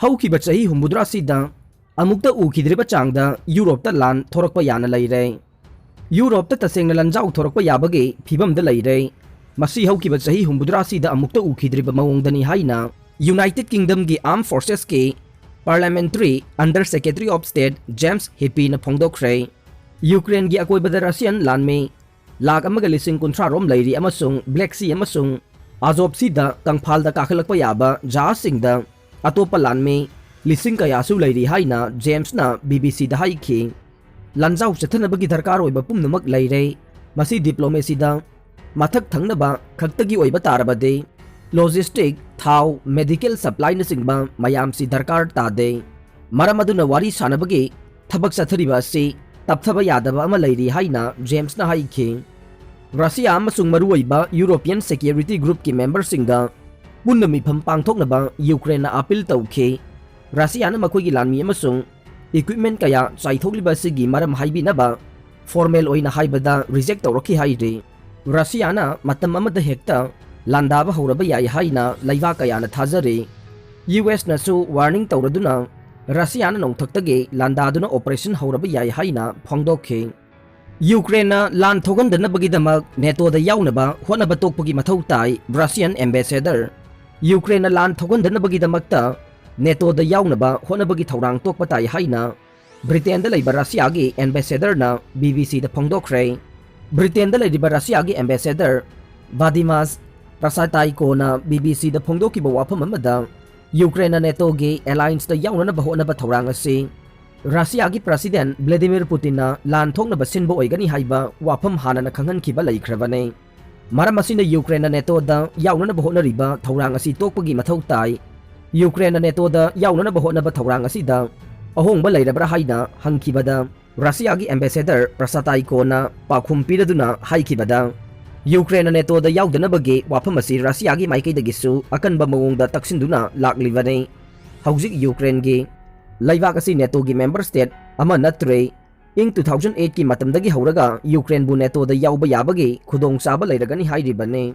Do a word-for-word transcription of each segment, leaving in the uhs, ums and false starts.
ꯍꯧꯈꯤꯕ ꯆꯍꯤ ꯍꯨꯝꯐꯨꯇꯔꯥꯁꯤꯗ ꯑꯃꯨꯛꯇ ꯎꯈꯤꯗ꯭ꯔꯤꯕ ꯆꯥꯡꯗ ꯌꯨꯔꯣꯞꯇ ꯂꯥꯟ ꯊꯣꯔꯛꯄ ꯌꯥꯅ ꯂꯩꯔꯦ꯫ ꯌꯨꯔꯣꯞꯇ ꯇꯁꯦꯡꯅ ꯂꯥꯟꯖꯥꯎ ꯊꯣꯔꯛꯄ ꯌꯥꯕꯒꯤ ꯐꯤꯕꯝꯗ ꯂꯩꯔꯦ꯫ ꯃꯁꯤ ꯍꯧꯈꯤꯕ ꯆꯍꯤ ꯍꯨꯝꯐꯨꯇꯔꯥꯁꯤꯗ ꯑꯃꯨꯛꯇ ꯎꯈꯤꯗ꯭ꯔꯤꯕ ꯃꯑꯣꯡꯗꯅꯤ ꯍꯥꯏꯅ ꯌꯨꯅꯥꯏꯇꯦꯗ ꯀꯤꯡꯗꯝꯒꯤ ꯑꯥꯔꯝ ꯐꯣꯔꯁꯦꯁꯀꯤ parliamentary under secretary of state James ꯍꯤꯄꯤꯅ ꯐꯣꯡꯗꯣꯛꯈ꯭ꯔꯦ꯫ ꯌꯨꯀ꯭ꯔꯦꯟꯒꯤ ꯑꯀꯣꯏꯕꯗ ꯔꯁꯤꯌꯥꯟ ꯂꯥꯟꯃꯤ ꯂꯥꯈ ꯑꯃꯒ ꯂꯤꯁꯤꯡ ꯀꯨꯟꯊ꯭ꯔꯥ ꯔꯣꯝ ꯂꯩꯔꯤ ꯑꯃꯁꯨꯡ ꯕ꯭ꯂꯦꯛ ꯁꯤ ꯑꯃꯁꯨꯡ ꯑꯖꯣꯞ ꯁꯤꯗ ꯀꯪꯐꯥꯜꯗ ꯀꯥꯈꯠꯂꯛꯄ ꯌꯥꯕ ꯖꯍꯥꯖꯁꯤꯡꯗ ꯑꯇꯣꯞꯄ ꯂꯥꯟꯃꯤ ꯂꯤꯁꯤꯡ ꯀꯌꯥꯁꯨ ꯂꯩꯔꯤ ꯍꯥꯏꯅ ꯖꯦꯝꯁꯅ ꯕꯤ ꯕꯤ ꯁꯤꯗ ꯍꯥꯏꯈꯤ꯫ ꯂꯥꯟꯖꯥꯎ ꯆꯠꯊꯅꯕꯒꯤ ꯗꯔꯀꯥꯔ ꯑꯣꯏꯕ ꯄꯨꯝꯅꯃꯛ ꯂꯩꯔꯦ꯫ ꯃꯁꯤ ꯗꯤꯄ꯭ꯂꯣꯃꯦꯁꯤꯗ ꯃꯊꯛ ꯊꯪꯅꯕ ꯈꯛꯇꯒꯤ ꯑꯣꯏꯕ ꯇꯥꯔꯕꯗꯤ, ꯂꯣꯖꯤꯁꯇꯤꯛ, ꯊꯥꯎ, ꯃꯦꯗꯤꯀꯦꯜ ꯁꯄ꯭ꯂꯥꯏꯅꯆꯤꯡꯕ ꯃꯌꯥꯝꯁꯤ ꯗꯔꯀꯥꯔ ꯇꯥꯗꯦ꯫ ꯃꯔꯝ ꯑꯗꯨꯅ ꯋꯥꯔꯤ ꯁꯥꯅꯕꯒꯤ ꯊꯕꯛ ꯆꯠꯊꯔꯤꯕ ꯑꯁꯤ ꯇꯞꯊꯕ ꯌꯥꯗꯕ ꯑꯃ ꯂꯩꯔꯤ ꯍꯥꯏꯅ ꯖꯦꯝꯁꯅ ꯍꯥꯏꯈꯤ꯫ ꯔꯁꯤꯌꯥ ꯑꯃꯁꯨꯡ ꯃꯔꯨꯑꯣꯏꯕ ꯌꯨꯔꯣꯄꯤꯌꯟ ꯁꯦꯀ꯭ꯌꯨꯔꯤꯇꯤ ꯒ꯭ꯔꯨꯞꯀꯤ ꯃꯦꯝꯕꯔꯁꯤꯡꯗ ꯄꯨꯟꯅ ꯃꯤꯐꯝ ꯄꯥꯡꯊꯣꯛꯅꯕ ꯌꯨꯀ꯭ꯔꯦꯟꯅ ꯑꯥꯄꯤꯜ ꯇꯧꯈꯤ꯫ ꯔꯁꯤꯌꯥꯅ ꯃꯈꯣꯏꯒꯤ ꯂꯥꯟꯃꯤ ꯑꯃꯁꯨꯡ ꯏꯀ꯭ꯋꯤꯞꯃꯦꯟ ꯀꯌꯥ ꯆꯥꯏꯊꯣꯛꯂꯤꯕ ꯑꯁꯤꯒꯤ ꯃꯔꯝ ꯍꯥꯏꯕꯤꯅꯕ ꯐꯣꯔꯃꯦꯜ ꯑꯣꯏꯅ ꯍꯥꯏꯕꯗ ꯔꯤꯖꯦꯛ ꯇꯧꯔꯛꯈꯤ ꯍꯥꯏꯔꯤ꯫ ꯔꯁꯤꯌꯥꯅ ꯃꯇꯝ ꯑꯃꯗ ꯍꯦꯛꯇ ꯂꯥꯟꯗꯥꯕ ꯍꯧꯔꯕ ꯌꯥꯏ ꯍꯥꯏꯅ ꯂꯩꯕꯥꯛ ꯀꯌꯥꯅ ꯊꯥꯖꯔꯤ꯫ ꯌꯨ ꯑꯦꯁꯅꯁꯨ ꯋꯥꯔꯅꯤꯡ ꯇꯧꯔꯗꯨꯅ ꯔꯁꯤꯌꯥꯅ ꯅꯣꯡꯊꯛꯇꯒꯤ ꯂꯥꯟꯗꯥꯗꯨꯅ ꯑꯣꯄꯔꯦꯁꯟ ꯍꯧꯔꯕ ꯌꯥꯏ ꯍꯥꯏꯅ ꯐꯣꯡꯗꯣꯛꯈꯤ꯫ ꯌꯨꯀ꯭ꯔꯦꯟꯅ ꯂꯥꯟ ꯊꯣꯛꯍꯟꯗꯅꯕꯒꯤꯗꯃꯛ ꯅꯦꯇꯣꯗ ꯌꯥꯎꯅꯕ ꯍꯣꯠꯅꯕ ꯇꯣꯛꯄꯒꯤ ꯃꯊꯧ ꯇꯥꯏ, ꯔꯁꯤꯌꯥꯟ ꯑꯦꯝꯕꯦꯁꯦꯗꯔ꯫ ꯌꯨꯀ꯭ꯔꯦꯟꯅ ꯂꯥꯟ ꯊꯣꯛꯍꯟꯗꯅꯕꯒꯤꯗꯃꯛꯇ ꯅꯦꯇꯣꯗ ꯌꯥꯎꯅꯕ ꯍꯣꯠꯅꯕꯒꯤ ꯊꯧꯔꯥꯡ ꯇꯣꯛꯄ ꯇꯥꯏ ꯍꯥꯏꯅ ꯕ꯭ꯔꯤꯇꯦꯟꯗ ꯂꯩꯕ ꯔꯁꯤꯌꯥꯒꯤ ꯑꯦꯝꯕꯦꯁꯦꯗꯔꯅ ꯕꯤ ꯕꯤ ꯁꯤꯗ ꯐꯣꯡꯗꯣꯛꯈ꯭ꯔꯦ꯫ ꯕ꯭ꯔꯤꯇꯦꯟꯗ ꯂꯩꯔꯤꯕ ꯔꯁꯤꯌꯥꯒꯤ ꯑꯦꯝꯕꯦꯁꯦꯗꯔ ꯚꯥꯗꯤꯃꯥꯁ ꯄ꯭ꯔꯁꯥꯇꯥꯏꯀꯣꯅ ꯕꯤ ꯕꯤ ꯁꯤꯗ ꯐꯣꯡꯗꯣꯛꯈꯤꯕ ꯋꯥꯐꯝ ꯑꯃꯗ, ꯌꯨꯀ꯭ꯔꯦꯟꯅ ꯅꯦꯇꯣꯒꯤ ꯑꯦꯂꯥꯏꯟꯁꯇ ꯌꯥꯎꯅꯅꯕ ꯍꯣꯠꯅꯕ ꯊꯧꯔꯥꯡ ꯑꯁꯤ ꯔꯁꯤꯌꯥꯒꯤ ꯄ꯭ꯔꯁꯤꯗꯦꯟ ꯚ꯭ꯂꯦꯗꯤꯃꯤꯔ ꯄꯨꯇꯤꯟꯅ ꯂꯥꯟ ꯊꯣꯛꯅꯕ ꯁꯤꯟꯕ ꯑꯣꯏꯒꯅꯤ ꯍꯥꯏꯕ ꯋꯥꯐꯝ ꯍꯥꯟꯅꯅ ꯈꯪꯍꯟꯈꯤꯕ ꯂꯩꯈ꯭ꯔꯕꯅꯤ꯫ ꯃꯔꯝ ꯑꯁꯤꯅ ꯌꯨꯀ꯭ꯔꯦꯟꯅ ꯅꯦꯇꯣꯗ ꯌꯥꯎꯅꯅꯕ ꯍꯣꯠꯅꯔꯤꯕ ꯊꯧꯔꯥꯡ ꯑꯁꯤ ꯇꯣꯛꯄꯒꯤ ꯃꯊꯧ ꯇꯥꯏ꯫ ꯌꯨꯀ꯭ꯔꯦꯟꯅ ꯅꯦꯇꯣꯗ ꯌꯥꯎꯅꯅꯕ ꯍꯣꯠꯅꯕ ꯊꯧꯔꯥꯡ ꯑꯁꯤꯗ ꯑꯍꯣꯡꯕ ꯂꯩꯔꯕ꯭ꯔꯥ ꯍꯥꯏꯅ ꯍꯪꯈꯤꯕꯗ, ꯔꯁꯤꯌꯥꯒꯤ ꯑꯦꯝꯕꯦꯁꯦꯗꯔ ꯄ꯭ꯔꯁꯥꯇꯥꯏꯀꯣꯅ ꯄꯥꯎꯈꯨꯝ ꯄꯤꯔꯗꯨꯅ ꯍꯥꯏꯈꯤꯕꯗ, ꯌꯨꯀ꯭ꯔꯦꯟꯅ ꯅꯦꯇꯣꯗ ꯌꯥꯎꯗꯅꯕꯒꯤ ꯋꯥꯐꯝ ꯑꯁꯤ ꯔꯁꯤꯌꯥꯒꯤ ꯃꯥꯏꯀꯩꯗꯒꯤꯁꯨ ꯑꯀꯟꯕ ꯃꯑꯣꯡꯗ ꯇꯛꯁꯤꯟꯗꯨꯅ ꯂꯥꯛꯂꯤꯕꯅꯤ꯫ ꯍꯧꯖꯤꯛ ꯌꯨꯀ꯭ꯔꯦꯟꯒꯤ ꯂꯩꯕꯥꯛ ꯑꯁꯤ ꯅꯦꯇꯣꯒꯤ ꯃꯦꯝꯕꯔ ꯁ꯭ꯇꯦꯠ ꯑꯃ ꯅꯠꯇ꯭ꯔꯦ꯫ ꯏꯪ ꯇꯨ ꯊꯥꯎꯖꯟ ꯑꯩꯠꯀꯤ ꯃꯇꯝꯗꯒꯤ ꯍꯧꯔꯒ ꯌꯨꯀ꯭ꯔꯦꯟꯕꯨ ꯅꯦꯇꯣꯗ ꯌꯥꯎꯕ ꯌꯥꯕꯒꯤ ꯈꯨꯗꯣꯡꯆꯥꯕ ꯂꯩꯔꯒꯅꯤ ꯍꯥꯏꯔꯤꯕꯅꯤ꯫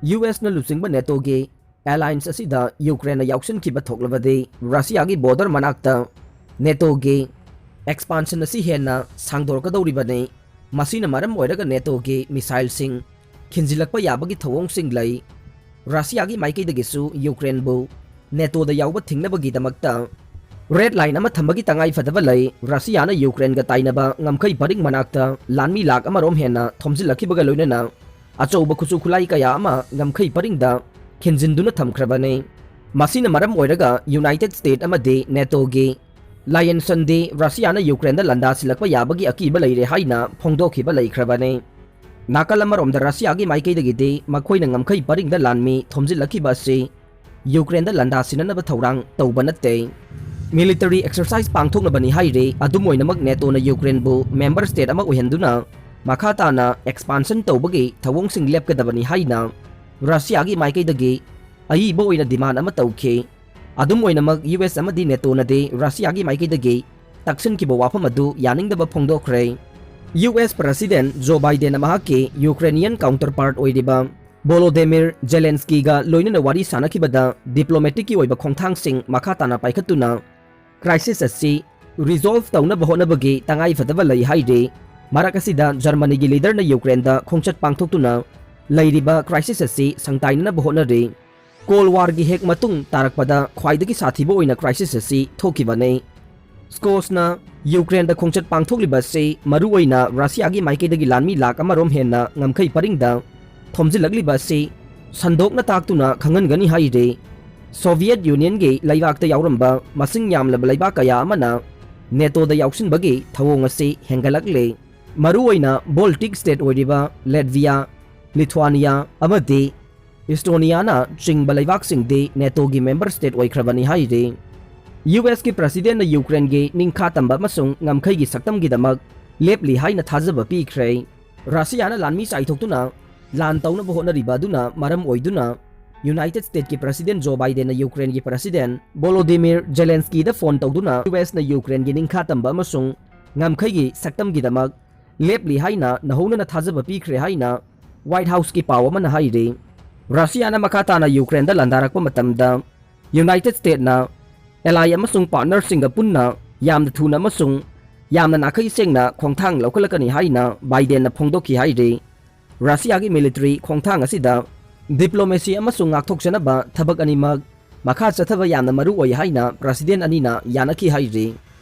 ꯌꯨ ꯑꯦꯁꯅ ꯂꯨꯆꯤꯡꯕ ꯅꯦꯇꯣꯒꯤ ꯑꯦꯂꯥꯏꯟꯁ ꯑꯁꯤꯗ ꯌꯨꯀ꯭ꯔꯦꯟꯅ ꯌꯥꯎꯁꯤꯟꯈꯤꯕ ꯊꯣꯛꯂꯕꯗꯤ ꯔꯁꯤꯌꯥꯒꯤ ꯕꯣꯔꯗꯔ ꯃꯅꯥꯛꯇ ꯅꯦꯇꯣꯒꯤ ꯑꯦꯛꯁꯄꯥꯟꯁꯟ ꯑꯁꯤ ꯍꯦꯟꯅ ꯁꯥꯡꯗꯣꯔꯛꯀꯗꯧꯔꯤꯕꯅꯤ꯫ ꯃꯁꯤꯅ ꯃꯔꯝ ꯑꯣꯏꯔꯒ ꯅꯦꯇꯣꯒꯤ ꯃꯤꯁꯥꯏꯜꯁꯤꯡ ꯈꯤꯟꯖꯤꯜꯂꯛꯄ ꯌꯥꯕꯒꯤ ꯊꯧꯑꯣꯡꯁꯤꯡ ꯂꯩ꯫ ꯔꯁꯤꯌꯥꯒꯤ ꯃꯥꯏꯀꯩꯗꯒꯤꯁꯨ ꯌꯨꯀ꯭ꯔꯦꯟꯕꯨ ꯅꯦꯇꯣꯗ ꯌꯥꯎꯕ ꯊꯤꯡꯅꯕꯒꯤꯗꯃꯛꯇ ꯔꯦꯗ ꯂꯥꯏꯟ ꯑꯃ ꯊꯝꯕꯒꯤ ꯇꯉꯥꯏꯐꯗꯕ ꯂꯩ꯫ ꯔꯁꯤꯌꯥꯅ ꯌꯨꯀ꯭ꯔꯦꯟꯒ ꯇꯥꯏꯅꯕ ꯉꯝꯈꯩ ꯄꯔꯤꯡ ꯃꯅꯥꯛꯇ ꯂꯥꯟꯃꯤ ꯂꯥꯈ ꯑꯃꯔꯣꯝ ꯍꯦꯟꯅ ꯊꯣꯝꯖꯤꯜꯂꯛꯈꯤꯕꯒ ꯂꯣꯏꯅꯅ ꯑꯆꯧꯕ ꯈꯨꯠꯁꯨ ꯈꯨꯠꯂꯥꯏ ꯀꯌꯥ ꯑꯃ ꯉꯝꯈꯩ ꯄꯔꯤꯡꯗ ꯈꯤꯟꯖꯤꯟꯗꯨꯅ ꯊꯝꯈ꯭ꯔꯕꯅꯤ꯫ ꯃꯁꯤꯅ ꯃꯔꯝ ꯑꯣꯏꯔꯒ ꯌꯨꯅꯥꯏꯇꯦꯗ ꯁ꯭ꯇꯦꯠ ꯑꯃꯗꯤ ꯅꯦꯇꯣꯒꯤ ꯂꯥꯏꯌꯦꯟꯁꯟꯗꯤ ꯔꯁꯤꯌꯥꯅ ꯌꯨꯀ꯭ꯔꯦꯟꯗ ꯂꯥꯟꯗꯥꯁꯤꯜꯂꯛꯄ ꯌꯥꯕꯒꯤ ꯑꯀꯤꯕ ꯂꯩꯔꯦ ꯍꯥꯏꯅ ꯐꯣꯡꯗꯣꯛꯈꯤꯕ ꯂꯩꯈ꯭ꯔꯕꯅꯤ꯫ ꯅꯥꯀꯜ ꯑꯃꯔꯣꯝꯗ ꯔꯁꯤꯌꯥꯒꯤ ꯃꯥꯏꯀꯩꯗꯒꯤꯗꯤ ꯃꯈꯣꯏꯅ ꯉꯝꯈꯩ ꯄꯔꯤꯡꯗ ꯂꯥꯟꯃꯤ ꯊꯣꯝꯖꯤꯜꯂꯛꯈꯤꯕ ꯑꯁꯤ ꯌꯨꯀ꯭ꯔꯦꯟꯗ ꯂꯥꯟꯗꯥꯁꯤꯟꯅꯅꯕ ꯊꯧꯔꯥꯡ ꯇꯧꯕ ꯅꯠꯇꯦ꯫ ꯃꯤꯂꯤꯇꯔꯤ ꯑꯦꯛꯁꯔꯁꯥꯏꯁ ꯄꯥꯡꯊꯣꯛꯅꯕꯅꯤ ꯍꯥꯏꯔꯤ꯫ ꯑꯗꯨꯝ ꯑꯣꯏꯅꯃꯛ ꯅꯦꯇꯣꯅ ꯌꯨꯀ꯭ꯔꯦꯟꯕꯨ ꯃꯦꯝꯕꯔ ꯁ꯭ꯇꯦꯠ ꯑꯃ ꯑꯣꯏꯍꯟꯗꯨꯅ ꯃꯈꯥ ꯇꯥꯅ ꯑꯦꯛꯁꯄꯥꯟꯁꯟ ꯇꯧꯕꯒꯤ ꯊꯧꯑꯣꯡꯁꯤꯡ ꯂꯦꯞꯀꯗꯕꯅꯤ ꯍꯥꯏꯅ ꯔꯁꯤꯌꯥꯒꯤ ꯃꯥꯏꯀꯩꯗꯒꯤ ꯑꯏꯕ ꯑꯣꯏꯅ ꯗꯤꯃꯥꯟ ꯑꯃ ꯇꯧꯈꯤ꯫ ꯑꯗꯨꯝ ꯑꯣꯏꯅꯃꯛ ꯌꯨ ꯑꯦꯁ ꯑꯃꯗꯤ ꯅꯦꯇꯣꯅꯗꯤ ꯔꯁꯤꯌꯥꯒꯤ ꯃꯥꯏꯀꯩꯗꯒꯤ ꯇꯛꯁꯤꯟꯈꯤꯕ ꯋꯥꯐꯝ ꯑꯗꯨ ꯌꯥꯅꯤꯡꯗꯕ ꯐꯣꯡꯗꯣꯛꯈ꯭ꯔꯦ꯫ ꯌꯨ ꯑꯦꯁ ꯄ꯭ꯔꯁꯤꯗꯦꯟ ꯖꯣ ꯕꯥꯏꯗꯦꯟꯅ ꯃꯍꯥꯛꯀꯤ ꯌꯨꯀ꯭ꯔꯦꯅꯤꯌꯟ ꯀꯥꯎꯟꯇꯔꯄꯥꯔꯠ ꯑꯣꯏꯔꯤꯕ ꯚꯣꯂꯣꯗꯦꯃꯤꯔ ꯖꯦꯂꯦꯟꯁꯀꯤꯒ ꯂꯣꯏꯅꯅ ꯋꯥꯔꯤ ꯁꯥꯅꯈꯤꯕꯗ ꯗꯤꯄ꯭ꯂꯣꯃꯦꯇꯤꯛꯀꯤ ꯑꯣꯏꯕ ꯈꯣꯡꯊꯥꯡꯁꯤꯡ ꯃꯈꯥ ꯇꯥꯅ ꯄꯥꯏꯈꯠꯇꯨꯅ ꯀ꯭ꯔꯥꯏꯁꯤꯁ ꯑꯁꯤ ꯔꯤꯖꯣꯜꯚ ꯇꯧꯅꯕ ꯍꯣꯠꯅꯕꯒꯤ ꯇꯉꯥꯏꯐꯗꯕ ꯂꯩ ꯍꯥꯏꯔꯤ꯫ ꯃꯔꯛ ꯑꯁꯤꯗ ꯖꯔꯃꯅꯤꯒꯤ ꯂꯤꯗꯔꯅ ꯌꯨꯀ꯭ꯔꯦꯟꯗ ꯈꯣꯡꯆꯠ ꯄꯥꯡꯊꯣꯛꯇꯨꯅ ꯂꯩꯔꯤꯕ ꯀ꯭ꯔꯥꯏꯁꯤꯁ ꯑꯁꯤ ꯁꯪꯇꯥꯏꯅꯅꯕ ꯍꯣꯠꯅꯔꯤ꯫ ꯀꯣꯜ ꯋꯥꯔꯒꯤ ꯍꯦꯛ ꯃꯇꯨꯡ ꯇꯥꯔꯛꯄꯗ ꯈ꯭ꯋꯥꯏꯗꯒꯤ ꯁꯥꯊꯤꯕ ꯑꯣꯏꯅ ꯀ꯭ꯔꯥꯏꯁꯤꯁ ꯑꯁꯤ ꯊꯣꯛꯈꯤꯕꯅꯤ꯫ ꯁ꯭ꯀꯣꯁꯅ ꯌꯨꯀ꯭ꯔꯦꯟꯗ ꯈꯣꯡꯆꯠ ꯄꯥꯡꯊꯣꯛꯂꯤꯕ ꯑꯁꯤ ꯃꯔꯨꯑꯣꯏꯅ ꯔꯁꯤꯌꯥꯒꯤ ꯃꯥꯏꯀꯩꯗꯒꯤ ꯂꯥꯟꯃꯤ ꯂꯥꯈ ꯑꯃꯔꯣꯝ ꯍꯦꯟꯅ ꯉꯝꯈꯩ ꯄꯔꯤꯡꯗ ꯊꯣꯝꯖꯤꯜꯂꯛꯂꯤꯕ ꯑꯁꯤ ꯁꯟꯗꯣꯛꯅ ꯇꯥꯛꯇꯨꯅ ꯈꯪꯍꯟꯒꯅꯤ ꯍꯥꯏꯔꯤ꯫ ꯁꯣꯚꯤꯌꯦꯠ ꯌꯨꯅꯤꯌꯟꯒꯤ ꯂꯩꯕꯥꯛꯇ ꯌꯥꯎꯔꯝꯕ ꯃꯁꯤꯡ ꯌꯥꯝꯂꯕ ꯂꯩꯕꯥꯛ ꯀꯌꯥ ꯑꯃꯅ ꯅꯦꯇꯣꯗ ꯌꯥꯎꯁꯤꯟꯕꯒꯤ ꯊꯧꯑꯣꯡ ꯑꯁꯤ ꯍꯦꯟꯒꯠꯂꯛꯂꯤ꯫ ꯃꯔꯨꯑꯣꯏꯅ ꯕꯣꯜꯇꯤꯛ ꯁ꯭ꯇꯦꯠ ꯑꯣꯏꯔꯤꯕ ꯂꯦꯠꯚꯤꯌꯥ, ꯂꯤꯊꯨꯑꯥꯅꯤꯌꯥ ꯑꯃꯗꯤ ꯏꯁꯇꯣꯅꯤꯌꯥꯅ ꯆꯤꯡꯕ ꯂꯩꯕꯥꯛꯁꯤꯡꯗꯤ ꯅꯦꯇꯣꯒꯤ ꯃꯦꯝꯕꯔ ꯁ꯭ꯇꯦꯠ ꯑꯣꯏꯈ꯭ꯔꯕꯅꯤ ꯍꯥꯏꯔꯤ꯫ ꯌꯨ ꯑꯦꯁꯀꯤ ꯄ꯭ꯔꯁꯤꯗꯦꯟꯅ ꯌꯨꯀ꯭ꯔꯦꯟꯒꯤ ꯅꯤꯡꯈꯥ ꯇꯝꯕ ꯑꯃꯁꯨꯡ ꯉꯝꯈꯩꯒꯤ ꯁꯛꯇꯝꯒꯤꯗꯃꯛ ꯂꯦꯞꯂꯤ ꯍꯥꯏꯅ ꯊꯥꯖꯕ ꯄꯤꯈ꯭ꯔꯦ꯫ ꯔꯁꯤꯌꯥꯅ ꯂꯥꯟꯃꯤ ꯆꯥꯏꯊꯣꯛꯇꯨꯅ ꯂꯥꯟ ꯇꯧꯅꯕ ꯍꯣꯠꯅꯔꯤꯕ ꯑꯗꯨꯅ ꯃꯔꯝ ꯑꯣꯏꯗꯨꯅ ꯌꯨꯅꯥꯏꯇꯦꯗ ꯁ꯭ꯇꯦꯠꯀꯤ ꯄ꯭ꯔꯁꯤꯗꯦꯟ ꯖꯣ ꯕꯥꯏꯗꯦꯟꯅ ꯌꯨꯀ꯭ꯔꯦꯟꯒꯤ ꯄ꯭ꯔꯁꯤꯗꯦꯟ ꯚꯣꯂꯣꯗꯤꯃꯤꯔ ꯖꯦꯂꯦꯟꯁꯀꯤꯗ ꯐꯣꯟ ꯇꯧꯗꯨꯅ ꯌꯨ ꯑꯦꯁꯅ ꯌꯨꯀ꯭ꯔꯦꯟꯒꯤ ꯅꯤꯡꯈꯥ ꯇꯝꯕ ꯑꯃꯁꯨꯡ ꯉꯝꯈꯩꯒꯤ ꯁꯛꯇꯝꯒꯤꯗꯃꯛ ꯂꯦꯞꯂꯤ ꯍꯥꯏꯅ ꯅꯧꯍꯧꯅꯅ ꯊꯥꯖꯕ ꯄꯤꯈ꯭ꯔꯦ ꯍꯥꯏꯅ ꯋꯥꯏꯠ ꯍꯥꯎꯁꯀꯤ ꯄꯥꯎ ꯑꯃꯅ ꯍꯥꯏꯔꯤ꯫ ꯔꯁꯤꯌꯥꯅ ꯃꯈꯥ ꯇꯥꯅ ꯌꯨꯀ꯭ꯔꯦꯟꯗ ꯂꯥꯟꯗꯥꯔꯛꯄ ꯃꯇꯝꯗ ꯌꯨꯅꯥꯏꯇꯦꯗ ꯁ꯭ꯇꯦꯠꯅ ꯑꯦꯂꯥꯏ ꯑꯃꯁꯨꯡ ꯄꯥꯔꯠꯅꯔꯁꯤꯡꯒ ꯄꯨꯟꯅ ꯌꯥꯝꯅ ꯊꯨꯅ ꯑꯃꯁꯨꯡ ꯌꯥꯝꯅ ꯅꯥꯈꯩ ꯁꯦꯡꯅ ꯈꯣꯡꯊꯥꯡ ꯂꯧꯈꯠꯂꯛꯀꯅꯤ ꯍꯥꯏꯅ ꯕꯥꯏꯗꯦꯟꯅ ꯐꯣꯡꯗꯣꯛꯈꯤ ꯍꯥꯏꯔꯤ꯫ ꯔꯁꯤꯌꯥꯒꯤ ꯃꯤꯂꯤꯇꯔꯤ ꯈꯣꯡꯊꯥꯡ ꯑꯁꯤꯗ ꯗꯤꯄ꯭ꯂꯣꯃꯦꯁꯤ ꯑꯃꯁꯨꯡ ꯉꯥꯛꯊꯣꯛꯆꯅꯕ ꯊꯕꯛ ꯑꯅꯤꯃꯛ ꯃꯈꯥ ꯆꯠꯊꯕ ꯌꯥꯝꯅ ꯃꯔꯨ ꯑꯣꯏ ꯍꯥꯏꯅ ꯄ꯭ꯔꯁꯤꯗꯦꯟ ꯑꯅꯤꯅ ꯌꯥꯅꯈꯤ ꯍꯥꯏꯔꯤ꯫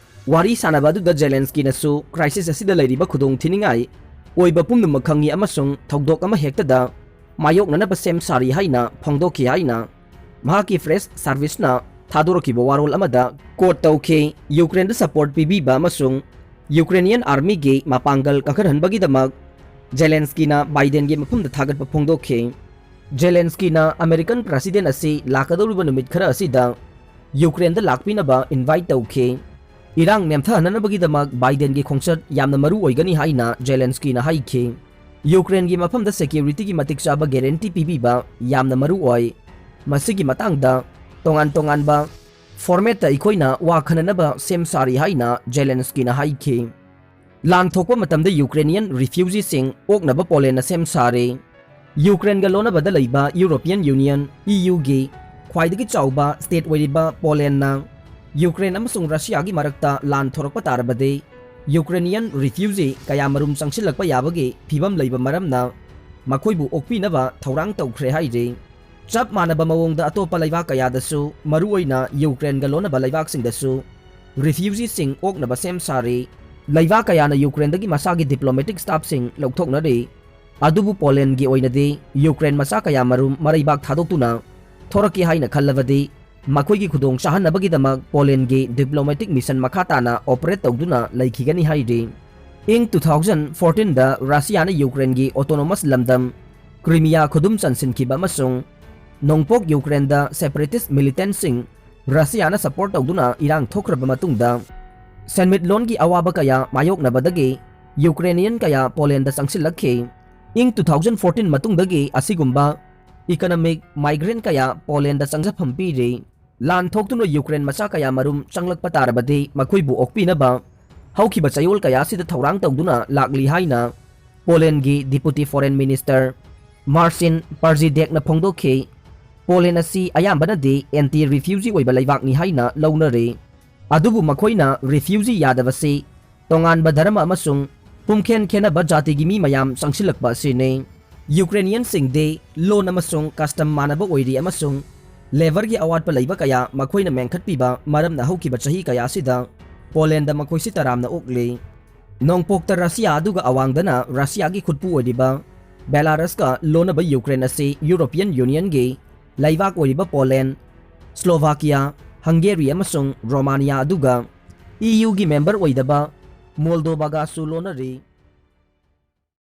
ꯋꯥꯔꯤ ꯁꯥꯟꯅꯕ ꯑꯗꯨꯗ ꯖꯦꯂꯦꯟꯁꯀꯤꯅꯁꯨ ꯀ꯭ꯔꯥꯏꯁꯤꯁ ꯑꯁꯤꯗ ꯂꯩꯔꯤꯕ ꯈꯨꯗꯣꯡꯊꯤꯅꯤꯡꯉꯥꯏ ꯑꯣꯏꯕ ꯄꯨꯝꯅꯃꯛ ꯈꯪꯏ ꯑꯃꯁꯨꯡ ꯊꯧꯗꯣꯛ ꯑꯃ ꯍꯦꯛꯇꯗ ꯃꯥꯌꯣꯛꯅꯅꯕ ꯁꯦꯝ ꯁꯥꯔꯤ ꯍꯥꯏꯅ ꯐꯣꯡꯗꯣꯛꯈꯤ ꯍꯥꯏꯅ ꯃꯍꯥꯛꯀꯤ ꯄ꯭ꯔꯦꯁ ꯁꯥꯔꯚꯤꯁꯅ ꯊꯥꯗꯣꯔꯛꯈꯤꯕ ꯋꯥꯔꯣꯜ ꯑꯃꯗ ꯀꯣꯠ ꯇꯧꯈꯤ꯫ ꯌꯨꯀ꯭ꯔꯦꯟꯗ ꯁꯄꯣꯔꯠ ꯄꯤꯕꯤꯕ ꯑꯃꯁꯨꯡ ꯌꯨꯀ꯭ꯔꯦꯅꯤꯌꯟ ꯑꯥꯔꯃꯤꯒꯤ ꯃꯄꯥꯡꯒꯜ ꯀꯟꯈꯠꯍꯟꯕꯒꯤꯗꯃꯛ ꯖꯦꯂꯦꯟꯁꯀꯤꯅ ꯕꯥꯏꯗꯦꯟꯒꯤ ꯃꯐꯝꯗ ꯊꯥꯒꯠꯄ ꯐꯣꯡꯗꯣꯛꯈꯤ꯫ ꯖꯦꯂꯦꯟꯁꯀꯤꯅ ꯑꯃꯦꯔꯤꯀꯟ ꯄ꯭ꯔꯁꯤꯗꯦꯟ ꯑꯁꯤ ꯂꯥꯛꯀꯗꯧꯔꯤꯕ ꯅꯨꯃꯤꯠ ꯈꯔ ꯑꯁꯤꯗ ꯌꯨꯀ꯭ꯔꯦꯟꯗ ꯂꯥꯛꯄꯤꯅꯕ ꯏꯟꯚꯥꯏꯠ ꯇꯧꯈꯤ꯫ ꯏꯔꯥꯡ ꯅꯦꯝꯊꯍꯟꯅꯅꯕꯒꯤꯗꯃꯛ ꯕꯥꯏꯗꯦꯟꯒꯤ ꯈꯣꯡꯆꯠ ꯌꯥꯝꯅ ꯃꯔꯨ ꯑꯣꯏꯒꯅꯤ ꯍꯥꯏꯅ ꯖꯦꯂꯦꯟꯁꯀꯤꯅ ꯍꯥꯏꯈꯤ꯫ ꯌꯨꯀ꯭ꯔꯦꯟꯒꯤ ꯃꯐꯝꯗ ꯁꯦꯀ꯭ꯌꯨꯔꯤꯇꯤꯒꯤ ꯃꯇꯤꯛ ꯆꯥꯕ ꯒꯦꯔꯦꯟꯇꯤ ꯄꯤꯕꯤꯕ ꯌꯥꯝꯅ ꯃꯔꯨ ꯑꯣꯏ꯫ ꯃꯁꯤꯒꯤ ꯃꯇꯥꯡꯗ ꯇꯣꯉꯥꯟ ꯇꯣꯉꯥꯟꯕ ꯐꯣꯔꯃꯦꯠꯇ ꯑꯩꯈꯣꯏꯅ ꯋꯥ ꯈꯟꯅꯅꯕ ꯁꯦꯝ ꯁꯥꯔꯤ ꯍꯥꯏꯅ ꯖꯦꯂꯦꯟꯁꯀꯤꯅ ꯍꯥꯏꯈꯤ꯫ ꯂꯥꯟ ꯊꯣꯛꯄ ꯃꯇꯝꯗ ꯌꯨꯀ꯭ꯔꯦꯅꯤꯌꯟ ꯔꯤꯐ꯭ꯌꯨꯖꯤꯁꯤꯡ ꯑꯣꯛꯅꯕ ꯄꯣꯂꯦꯟꯅ ꯁꯦꯝ ꯁꯥꯔꯦ꯫ ꯌꯨꯀ꯭ꯔꯦꯟꯒ ꯂꯣꯟꯅꯕꯗ ꯂꯩꯕ ꯌꯨꯔꯣꯄꯤꯌꯟ ꯌꯨꯅꯤꯌꯟ, ꯏ ꯌꯨꯒꯤ ꯈ꯭ꯋꯥꯏꯗꯒꯤ ꯆꯥꯎꯕ ꯁ꯭ꯇꯦꯠ ꯑꯣꯏꯔꯤꯕ ꯄꯣꯂꯦꯟꯅ ꯌꯨꯀ꯭ꯔꯦꯟ ꯑꯃꯁꯨꯡ ꯔꯁꯤꯌꯥꯒꯤ ꯃꯔꯛꯇ ꯂꯥꯟ ꯊꯣꯔꯛꯄ ꯇꯥꯔꯕꯗꯤ ꯌꯨꯀ꯭ꯔꯦꯅꯤꯌꯟ ꯔꯤꯐ꯭ꯌꯨꯖꯤ ꯀꯌꯥꯃꯔꯨꯝ ꯆꯪꯁꯤꯜꯂꯛꯄ ꯌꯥꯕꯒꯤ ꯐꯤꯚꯝ ꯂꯩꯕ ꯃꯔꯝꯅ ꯃꯈꯣꯏꯕꯨ ꯑꯣꯛꯄꯤꯅꯕ ꯊꯧꯔꯥꯡ ꯇꯧꯈ꯭ꯔꯦ ꯍꯥꯏꯔꯤ꯫ ꯆꯞ ꯃꯥꯟꯅꯕ ꯃꯑꯣꯡꯗ ꯑꯇꯣꯞꯄ ꯂꯩꯕꯥꯛ ꯀꯌꯥꯗꯁꯨ, ꯃꯔꯨꯑꯣꯏꯅ ꯌꯨꯀ꯭ꯔꯦꯟꯒ ꯂꯣꯟꯅꯕ ꯂꯩꯕꯥꯛꯁꯤꯡꯗꯁꯨ ꯔꯤꯐ꯭ꯌꯨꯖꯤꯁꯤꯡ ꯑꯣꯛꯅꯕ ꯁꯦꯝ ꯁꯥꯔꯤ꯫ ꯂꯩꯕꯥꯛ ꯀꯌꯥꯅ ꯌꯨꯀ꯭ꯔꯦꯟꯗꯒꯤ ꯃꯁꯥꯒꯤ ꯗꯤꯄ꯭ꯂꯣꯃꯦꯇꯤꯛ ꯁ꯭ꯇꯥꯐꯁꯤꯡ ꯂꯧꯊꯣꯛꯅꯔꯤ꯫ ꯑꯗꯨꯕꯨ ꯄꯣꯂꯦꯟꯒꯤ ꯑꯣꯏꯅꯗꯤ ꯌꯨꯀ꯭ꯔꯦꯟ ꯃꯆꯥ ꯀꯌꯥꯃꯔꯨꯝ ꯃꯔꯩꯕꯥꯛ ꯊꯥꯗꯣꯛꯇꯨꯅ ꯊꯣꯔꯛꯀꯦ ꯍꯥꯏꯅ ꯈꯜꯂꯕꯗꯤ ꯃꯈꯣꯏꯒꯤ ꯈꯨꯗꯣꯡ ꯆꯥꯍꯟꯅꯕꯒꯤꯗꯃꯛ ꯄꯣꯂꯦꯟꯒꯤ ꯗꯤꯄ꯭ꯂꯣꯃꯦꯇꯤꯛ ꯃꯤꯁꯟ ꯃꯈꯥ ꯇꯥꯅ ꯑꯣꯄꯔꯦꯠ ꯇꯧꯗꯨꯅ ꯂꯩꯈꯤꯒꯅꯤ ꯍꯥꯏꯔꯤ꯫ ꯏꯪ ꯇꯨ ꯊꯥꯎꯖꯟ ꯐꯣꯔꯇꯤꯟꯗ ꯔꯁꯤꯌꯥꯅ ꯌꯨꯀ꯭ꯔꯦꯟꯒꯤ ꯑꯣꯇꯣꯅꯣꯃꯁ ꯂꯝꯗꯝ ꯀ꯭ꯔꯤꯃꯤꯌꯥ ꯈꯨꯗꯨꯝ ꯆꯟꯁꯤꯟꯈꯤꯕ ꯑꯃꯁꯨꯡ ꯅꯣꯡꯄꯣꯛ ꯌꯨꯀ꯭ꯔꯦꯟꯗ ꯁꯦꯄꯔꯦꯇꯤꯁ ꯃꯤꯂꯤꯇꯦꯟꯠꯁꯤꯡ ꯔꯁꯤꯌꯥꯅ ꯁꯄꯣꯔꯠ ꯇꯧꯗꯨꯅ ꯏꯔꯥꯡ ꯊꯣꯛꯈ꯭ꯔꯕ ꯃꯇꯨꯡꯗ ꯁꯦꯟꯃꯤꯠꯂꯣꯟꯒꯤ ꯑꯋꯥꯕ ꯀꯌꯥ ꯃꯥꯌꯣꯛꯅꯕꯗꯒꯤ ꯌꯨꯀ꯭ꯔꯦꯅꯤꯌꯟ ꯀꯌꯥ ꯄꯣꯂꯦꯟꯗ ꯆꯪꯁꯤꯜꯂꯛꯈꯤ꯫ ꯏꯪ ꯇꯨ ꯊꯥꯎꯖꯟ ꯐꯣꯔꯇꯤꯟ ꯃꯇꯨꯡꯗꯒꯤ ꯑꯁꯤꯒꯨꯝꯕ ꯏꯀꯅꯃꯤꯛ ꯃꯥꯏꯒ꯭ꯔꯦꯟ ꯀꯌꯥ ꯄꯣꯂꯦꯟꯗ ꯆꯪꯖꯐꯝ ꯄꯤꯔꯤ꯫ ꯂꯥꯟ ꯊꯣꯛꯇꯨꯅ ꯌꯨꯀ꯭ꯔꯦꯟ ꯃꯆꯥ ꯀꯌꯥꯃꯔꯨꯝ ꯆꯪꯂꯛꯄ ꯇꯥꯔꯕꯗꯤ ꯃꯈꯣꯏꯕꯨ ꯑꯣꯛꯄꯤꯅꯕ ꯍꯧꯈꯤꯕ ꯆꯌꯣꯜ ꯀꯌꯥ ꯑꯁꯤꯗ ꯊꯧꯔꯥꯡ ꯇꯧꯗꯨꯅ ꯂꯥꯛꯂꯤ ꯍꯥꯏꯅ ꯄꯣꯂꯦꯟꯒꯤ ꯗꯤꯄꯨꯇꯤ ꯐꯣꯔꯦꯟ ꯃꯤꯅꯤꯁꯇꯔ ꯃꯥꯔꯁꯤꯟ ꯄꯥꯔꯖꯤꯗꯦꯛꯅ ꯐꯣꯡꯗꯣꯛꯈꯤ꯫ ꯄꯣꯂꯦꯟ ꯑꯁꯤ ꯑꯌꯥꯝꯕꯅꯗꯤ ꯑꯦꯟꯇꯤ ꯔꯤꯐ꯭ꯌꯨꯖꯤ ꯑꯣꯏꯕ ꯂꯩꯕꯥꯛꯅꯤ ꯍꯥꯏꯅ ꯂꯧꯅꯔꯤ꯫ ꯑꯗꯨꯕꯨ ꯃꯈꯣꯏꯅ ꯔꯤꯐ꯭ꯌꯨꯖꯤ ꯌꯥꯗꯕꯁꯤ ꯇꯣꯉꯥꯟꯕ ꯙꯔꯃ ꯑꯃꯁꯨꯡ ꯄꯨꯝꯈꯦꯟ ꯈꯦꯟꯅꯕ ꯖꯥꯇꯤꯒꯤ ꯃꯤ ꯃꯌꯥꯝ ꯆꯪꯁꯤꯜꯂꯛꯄ ꯑꯁꯤꯅꯤ꯫ ꯌꯨꯀ꯭ꯔꯦꯅꯤꯌꯟꯁꯤꯡꯗꯤ ꯂꯣꯟ ꯑꯃꯁꯨꯡ ꯀꯁꯇꯝ ꯃꯥꯟꯅꯕ ꯑꯣꯏꯔꯤ ꯑꯃꯁꯨꯡ ꯂꯦꯕꯔꯒꯤ ꯑꯋꯥꯠꯄ ꯂꯩꯕ ꯀꯌꯥ ꯃꯈꯣꯏꯅ ꯃꯦꯟꯈꯠꯄꯤꯕ ꯃꯔꯝꯅ ꯍꯧꯈꯤꯕ ꯆꯍꯤ ꯀꯌꯥ ꯑꯁꯤꯗ ꯄꯣꯂꯦꯟꯗ ꯃꯈꯣꯏꯁꯤ ꯇꯔꯥꯝꯅ ꯑꯣꯛꯂꯤ꯫ ꯅꯣꯡꯄꯣꯛꯇ ꯔꯁꯤꯌꯥ ꯑꯗꯨꯒ ꯑꯋꯥꯡꯗꯅ ꯔꯁꯤꯌꯥꯒꯤ ꯈꯨꯠꯄꯨ ꯑꯣꯏꯔꯤꯕ ꯕꯦꯂꯥꯔꯁꯀ ꯂꯣꯟꯅꯕ ꯌꯨꯀ꯭ꯔꯦꯟ ꯑꯁꯤ ꯌꯨꯔꯣꯄꯤꯌꯟ ꯌꯨꯅꯤꯌꯟꯒꯤ ꯂꯩꯕꯥꯛ ꯑꯣꯏꯔꯤꯕ ꯄꯣꯂꯦꯟ, ꯁ꯭ꯂꯣꯚꯥꯀꯤꯌꯥ, ꯍꯪꯒꯦꯔꯤ ꯑꯃꯁꯨꯡ ꯔꯣꯃꯥꯅꯤꯌꯥ ꯑꯗꯨꯒ ꯏ ꯌꯨꯒꯤ ꯃꯦꯝꯕꯔ ꯑꯣꯏꯗꯕ ꯃꯣꯜꯗꯣꯚꯥꯒꯁꯨ ꯂꯣꯟꯅꯔꯤ꯫